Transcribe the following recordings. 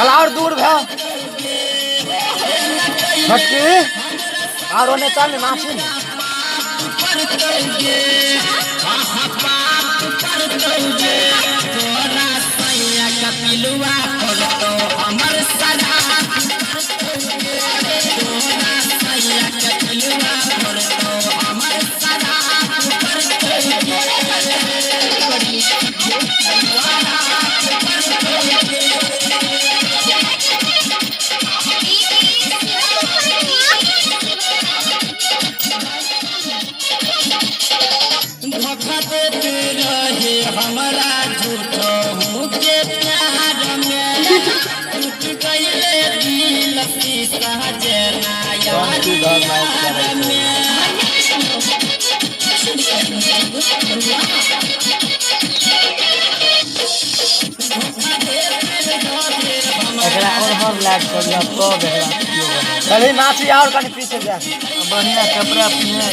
चल और दूर भए छोटकी आर ओने चल नाची ने। धोखा देते रहे हमरा झूठो के प्यार में, टूट गईले दिल शीशा जेना यार यार में। एकरा और हर लाइट कर लिया तब एकरा वीडियो बना। चलही नाची और कनी पीछे जा। बढ़िया कपड़ा पहिने।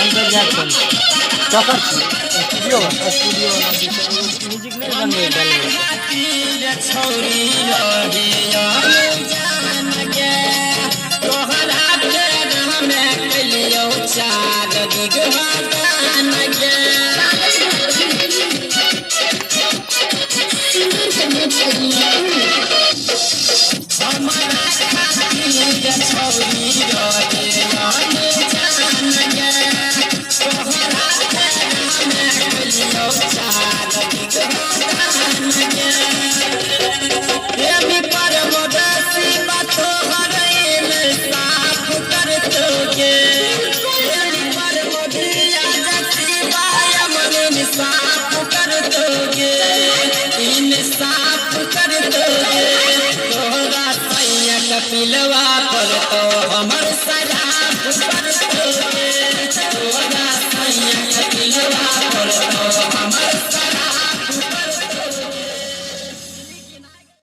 अंदर जा चल। चकर छी स्टूडियो में। स्टूडियो वाला जे छै, ओ म्यूजिक नहि बनबै डलबै। छौरी रहे जान गे, तोहरा में कलियौ चार बिगहा दान गे। हमरा खातिर छौरी रहे जान गे, तोहरा में कलियौ चार बिगहा दान गे। प्रेमी पर मोदसी तोहर साफ कर दोगे, प्रेमी पर मोदिया जसीबा मन साफ कर दोगे, इंसाफ कर दोगे। तोहरा सैया कपिलवा पर तो हमर सराफ कर दोगे, तोहरा सैया कपिलवा।